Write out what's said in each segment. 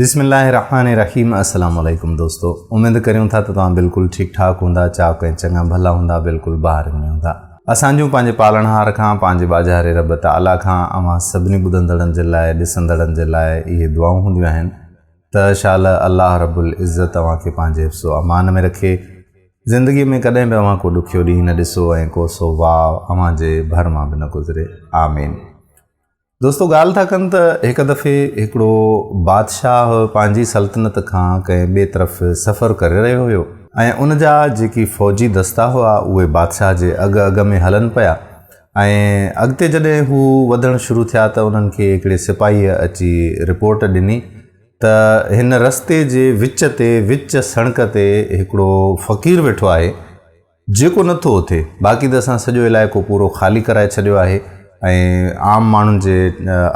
بسم الله الرحمٰن الرحيم السلام عليڪم دوستو اميد ڪريون ٿا ته توهان بلڪل ٺيڪ ٺاڪ هوندا چاڪ ۽ چڱا ڀلا هوندا بلڪل بهارين ۾ هوندا اسان جون پنهنجي پالڻهار کان پنهنجي ٻاجهاري رب تعاليٰ کان اوهان سڀني ٻڌندڙن جي لاء ڏسندڙن جي لاء اهي دعائون هونديون آهن ته شال الله رب العزت اوهان کي پنهنجي حفظ و امان ۾ رکي زندگي ۾ ڪڏهن به اوهان ڪو ڏکيو ڏينهن نه ڏسو ۽ ڪو سو واء اوهان جي ڀر مان به نه گذري آمين. دوستو ڳالهه ٿا ڪن ته هڪ دفعي هڪڙو بادشاهه پنهنجي سلطنت کان ڪنهن ٻئي طرف سفر ڪري رهيو هيو ۽ ان جا جيڪي فوجي دستا هئا اهي بادشاهه جي اڳ اڳ ۾ هلن پيا ۽ اڳتي جڏهن هو وڌڻ شروع ٿيا ته انهن کي هڪڙي سپاهيء اچي رپورٽ ڏني ته هن رستي جي وچ تي وچ سڻڪ تي هڪڙو فقير ويٺو آهي جيڪو نه ٿو اٿي، باقي ته اسان سڄو علائقو پورو خالي ڪرائي ڇڏيو آهي ۽ عام ماڻهن جي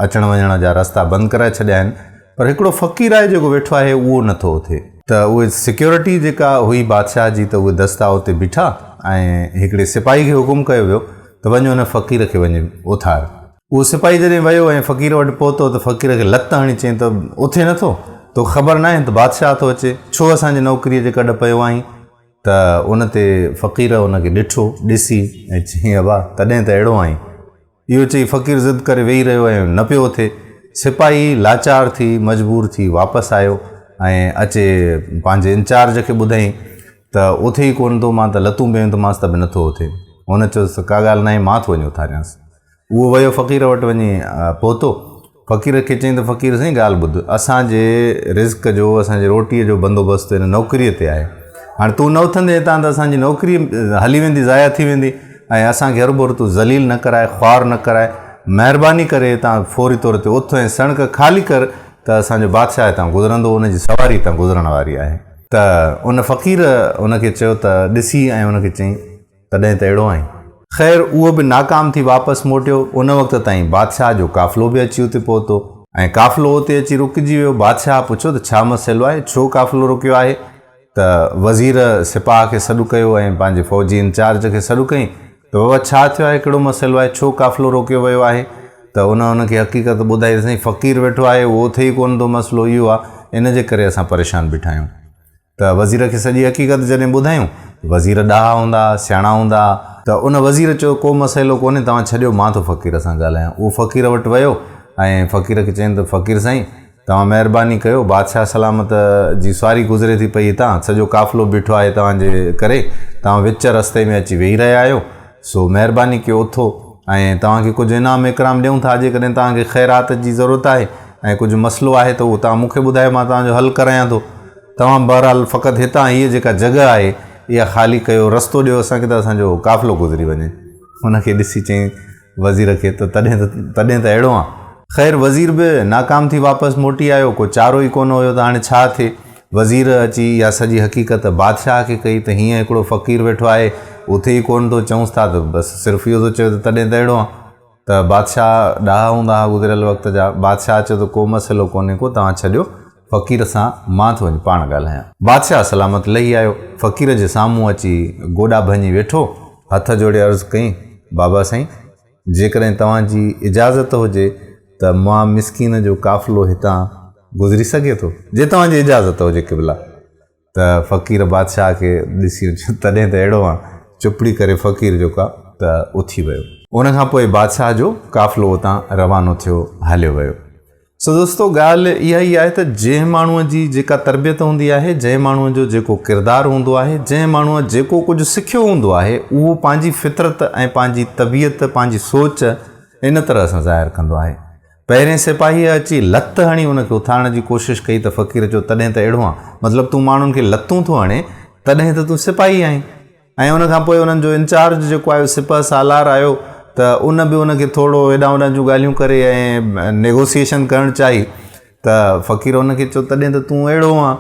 اچڻ وڃڻ جا رستا بند ڪرائي ڇڏيا آهن پر هڪڙو فقير آهي جيڪو ويٺو آهي اهو نه ٿو اٿي. ته اهي سيڪيورٽي جيڪا هئي بادشاهه جي ته اهي دستا اتي بيٺا ۽ هڪڙي سپاهي کي حڪم ڪيو ويو ته وڃ ان فقير کي وڃي اٿار. اهو سپاهي جڏهن ويو ۽ فقير وٽ پهتو ته فقير کي لت هڻي چيائين ته اٿي نه ٿو؟ توکي خبر ناهي ته بادشاهه ٿو اچي، ڇو اسان جي نوڪريء جي ڪڍ پيو آهين؟ ته ان تي فقير ان کي ڏٺو، ڏسي ۽ چيائين ابا تڏهن ته اهڙو آهين. اهو چئي فقير ضد ڪري ويهي رهيو ۽ نه پيو اٿي. سپاهي لاچار ٿي مجبور ٿي واپس آيو ۽ اچي پنهنجي انچارج کي ٻڌائين ته اٿي ئي ڪونه ٿو مان ته لتون پيون ٿمانس ته به نٿو اٿي. هن چيس ته ڪا ڳالهه ناهي مان ٿو وڃي اٿاريانس. اهو ويو فقير وٽ وڃي پهتو. فقير کي چيائين ته فقير سائين ڳالهه ٻڌ، اسان جي رزق جو، اسان جي روٽيء جو بندوبست هن نوڪريء تي آهي. هاڻي تون نه اٿندين هتان ته اسان جي نوڪري هلي ويندي، ضايع ٿي ويندي ۽ اسان کي هروڀرو تون ذليل نه ڪرائي، خوار نه ڪرائي. مهرباني ڪري هتان فوري طور تي اٿ ۽ سڻڪ خالي ڪر ته اسان جو بادشاهه هتان گذرندو، ان جي سواري هتان گذرڻ واري آهي. ته ان فقير ان کي چيو ته ڏسي ۽ ان کي چيائين. تڏهن ته اهڙو آهين. خير اهو به ناڪام ٿي واپس موٽيو. ان وقت تائين بادشاهه جو قافلو به اچي اتي پهتو. ۽ قافلو اتي اچي رڪجي ويو. بادشاهه پڇيو ته ڇا مسئلو آهي؟ ڇو قافلو رڪيو آهي؟ ته وزير سپاهه کي سڏ ڪيو ۽ پنهنجي فوجي انچارج کي سڏ ڪيائين ته بابا ڇا ٿيو آهي؟ ڪهڙو مسئلو آهي؟ ڇو قافلو روڪيو ويو آهي؟ ته ان ان کي حقيقت ٻڌائي ته سائين فقير ويٺو آهي اهو اٿي ئي ڪونه ٿو مسئلو اهو آهي ان جي ڪري اسان پريشان بيٺا آهيون. ته وزير کي سڄي حقيقت جڏهن ٻڌايون، وزير ڏاها هوندا، سياڻا هوندا، ته ان وزير چيو ڪو مسئلو ڪونهي توهان ڇڏيو مان ٿو فقير سان ڳالهايان. اهو فقير وٽ ويو ۽ فقير کي چيائين ته فقير سائين توهان مهرباني ڪيو بادشاهه سلامت جي سواري گذري ٿي پئي هتان سڄو قافلو بيٺو آهي توهان جي ڪري توهان وچ رستي ۾ اچي ويهي رهيا آهيو سو مهرباني ڪيو اٿو ۽ توهان کي ڪجهه انعام اڪرام ڏيون ٿا جيڪڏهن توهان کي خيرات جي ضرورت آهي ۽ ڪجهه مسئلو آهي ته اهو توهان مون کي ٻڌايو مان توهان جو حل ڪرايان ٿو. توهان بهرحال فقط هتان هيء جيڪا جڳهه آهي، اها خالي ڪيو، رستو ڏيو اسان کي ته اسان جو قافلو گذري وڃي. هن کي ڏسي چيائين وزير کي ته تڏهن ته تڏهن ته اهڙو آن. خير وزير به ناڪام ٿي واپس موٽي آيو، ڪو چارو ئي ڪونه هيو ته هاڻي ڇا ٿئي. وزير اچي اها سڄي حقيقت بادشاهه کي ڪئي ته هيئن هڪڙو فقير ويٺو آهي، اٿي ئي ڪونه ٿو، چئونس ٿا ته بس صرف اهو ٿو چوي ته تڏهن ته اهڙو آن. ته بادشاهه ڏاها هوندا ها گذريل وقت جا، بادشاهه چيو ته ڪو مسئلو ڪونهي ڪو توهان ڇڏيو، فقير سان مان ٿو وڃي پاڻ ڳالهايان. بادشاهه سلامت لهي آيو، فقير جي سامهون اچي گوڏا ڀڃي ويٺو، هٿ جوڙي عرض ڪيائين، بابا سائين! جيڪڏهن توهان جي اجازت هجي ته مان مسڪين جو قافلو هتان گذري سگهي ٿو؟ جي توهان جي اجازت هجي قبلا! ته فقير بادشاهه کي ڏسي چيو، تڏهن ته اهڙو آن! چپڙي ڪري فقير جو ڪا ته اٿي ويو. ان کان پوء بادشاهه جو قافلو اتان روانو ٿيو هليو ويو. سو دوستو ڳالهه اها ئي آهي ته جنهن ماڻهوء جي جيڪا تربيت هوندي آهي، جنهن ماڻهوء جو جيڪو ڪردار هوندو آهي، جنهن ماڻهوء جيڪو ڪجهه سکيو هوندو آهي، اهو پنهنجي فطرت ۽ پنهنجي طبيعت، پنهنجي سوچ ان طرح سان ظاهر ڪندو آهي. پهرين سپاهيء اچي لت هڻي ان کي اٿارڻ جي ڪوشش ڪئي ته فقير چيو تڏهن ته اهڙو آن، مطلب تون ماڻهن کي لتون ٿو هڻين، تڏهن ته تون سپاهي آهين. ۽ ان کان پوء انهن جو انچارج جيڪو آيو سپهه سالار آيو ته ان به ان کي ٿورو هيڏانهن هوڏانهن جون ڳالهيون ڪري ۽ نيگوسيئيشن ڪرڻ چاهي ته فقير ان کي چيو تڏهن ته تون اهڙو آن.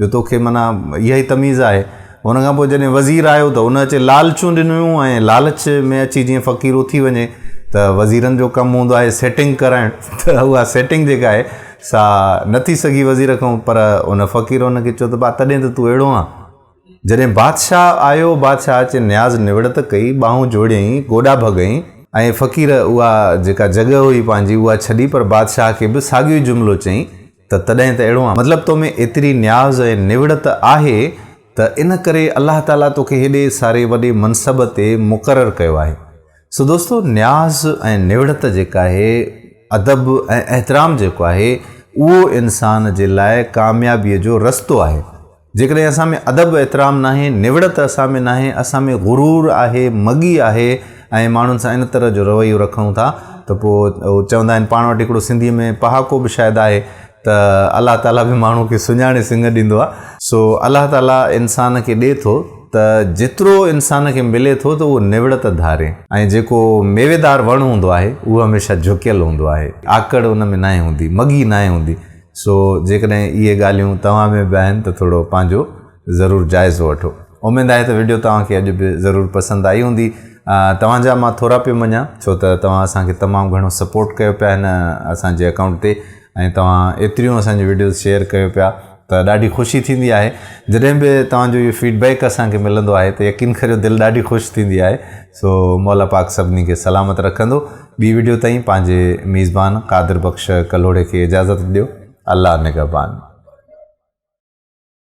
جو توکي معنيٰ اها ئي تميز آهي. ان کان پوء جڏهن وزير آيو ته ان اچي لالچون ڏنيون ۽ لالچ ۾ اچي جيئن فقير اٿي وڃي ته وزيرن جو ڪم هوندو آهي سيٽنگ ڪرائڻ ته اها سيٽنگ جيڪا آهي سا نه ٿي سگهي وزير کان پر ان فقير ان کي چيو ته با تڏهن ته تون اهڙو آن. جڏهن بادشاهه آيو بادشاهه اچي نياز نوڙت ڪئي ٻانهون جوڙيائين گوڏا ڀڳائين ۽ فقير اها جيڪا جڳهه هئي پنهنجي اها ڇڏي پر بادشاهه کي به ساڳيو ئي جملو چيائين. ته تڏهن ته اهڙو آن. مطلب تو ۾ ايتري نياز ۽ نوڙت آهي ته ان ڪري الله تعاليٰ توکي هيڏي ساري وڏي منصب تي مقرر ڪيو آهي. سو دوستو نياز ۽ نوڙت جيڪا آهي، ادب ۽ احترام جيڪو آهي، اهو انسان جي لاء ڪاميابيء جو رستو آهي. جيڪڏهن اسان ۾ ادب احترام ناهي، نوڙت اسان ۾ ناهي، اسان ۾ غرور آهي، مڳي آهي ۽ ماڻهن سان ان طرح جو رويو رکون ٿا ته پوء چوندا آهن پاڻ وٽ هڪڙو سنڌيء ۾ پهاڪو به شايد آهي ته الله تعاليٰ به ماڻهو کي سڃاڻي سڱ ڏيندو آهي. سو الله تعاليٰ انسان کي ڏئي ٿو ته جيترو انسان کي ملي ٿو ته اهو نوڙت ڌاري ۽ جيڪو ميويدار وڻ هوندو آهي اهو هميشه جهڪيل هوندو آهي، آڪڙ ان ۾ ناهي هوندي، مڳي ناهي هوندي. سو جيڪڏهن اهي ڳالهيون توهان ۾ به آهن ته ٿورو پنهنجو ضرور جائزو وٺو. اميد آهي ته وڊيو توهان کي اڄ به ضرور پسند آئي هوندي. توهان جا مان ٿورا پيو مڃان ڇو ته توهان اسان کي تمام گهڻو سپورٽ ڪيو پيا هن اسان جي اڪائونٽ تي ۽ توهان ايتريون اسان جون وڊيوز شيئر ڪيو پيا ته ڏاڍي خوشي ٿيندي آهي جڏهن به توهان جو اهو فيڊ بيڪ اسان کي ملندو آهي ته يقين ڪريو دل ڏاڍي خوش ٿيندي آهي سو مولا پاڪ سڀني کي سلامت رکندو ٻي وڊيو تائين پنهنجي ميزبان قادر بخش ڪلهوڙي کي اجازت ڏيو الله نگهبان.